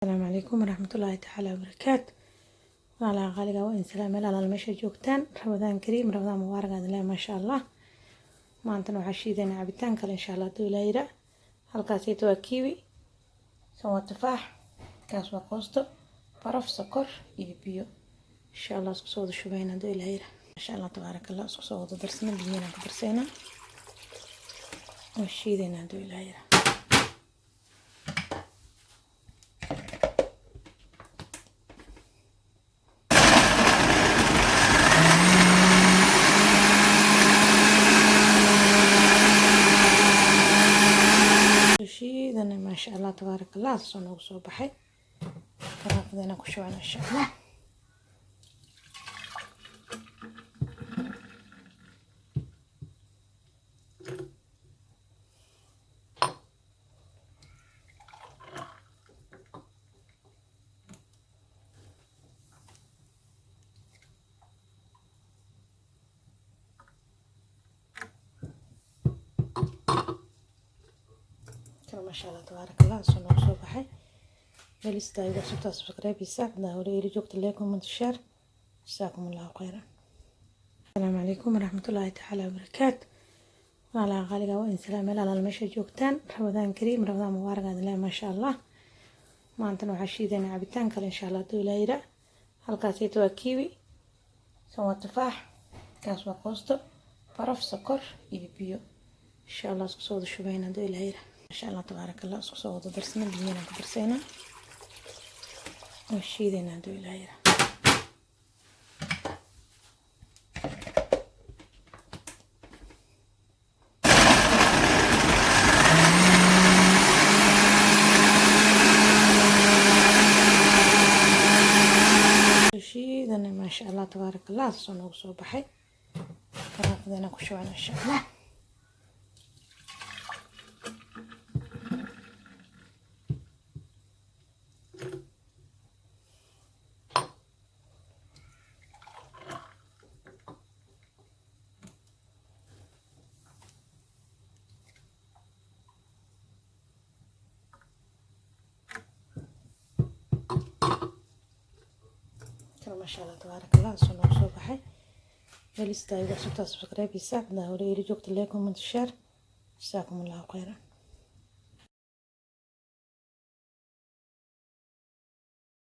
Asalaamu calaykum waraxmatullaahi tacaala wabarakaatu. Walaalaha qaaliga, waa in salaam meel alaal meesha joogtaan. Ramadaan kariim, Ramadaan mubaarak aan leeyahay. Maasha Allah, maantana waxaa shiidaynaa cabitaan kale, insha Allah, hadduu Ilaahay yidhaa. Halkaasayta waa kiwi, kan waa tufaax, kaas waa koosto, baraf, sokor iyo biyo. Insha Allah isku soo wada shubayna hadduu Ilaahay yidhaa. Maasha Allah, tabaaraka Allah, isku soo wada darsana, biyana ku darsaynaa, waa shiidaynaa hadduu Ilaahay yidhaa. Shiidana, maasha Allah, tabaaraka Allah, soo noogu soo baxay. Karaafadana ku shubana, insha Allah. Maasha Allah, tabaaraka Allah, soo noogu soo baxay. Melista igu cusubtaa, subscribe hadaa hore ila joogta, like, comment, share. Jasaakum Allahu khayran. Asalaamu calaykum waraxmatullaahi tacaala wabarakaatu. Walaalaha qaaliga, waa in salaam meel alaal meesha joogtaan. Ramadaan kariim, Ramadaan mubaarak aan leeyahay. Maasha Allah, maantana waxaa shiidaynaa cabitaan kale, insha Allah, hadduu Ilaahay yidhaa. Halkaasayta waa kiwi, kan waa tufaax, kaas waa koosto, baraf, sokor iyo biyo. Insha Allah isku soo wada shubayna hadduu Ilaahay yidhaa. Maasha Allah, tabaaraka Allah, isku soo wada darsana, biyana ku darsaynaa, waa shiidaynaa hadduu Ilaahay yidhaa. Shiidana, maasha Allah, tabaaraka Allah, soo noogu soo baxay. Karaafadana ku shubana, insha Allah. Maasha Allah, tabaaraka Allah, soo noogu soo baxay. Melista igu cusubtaa, subscribe hadaa hore ila joogta, like, comment, share. Jasaakum Allahu khayran.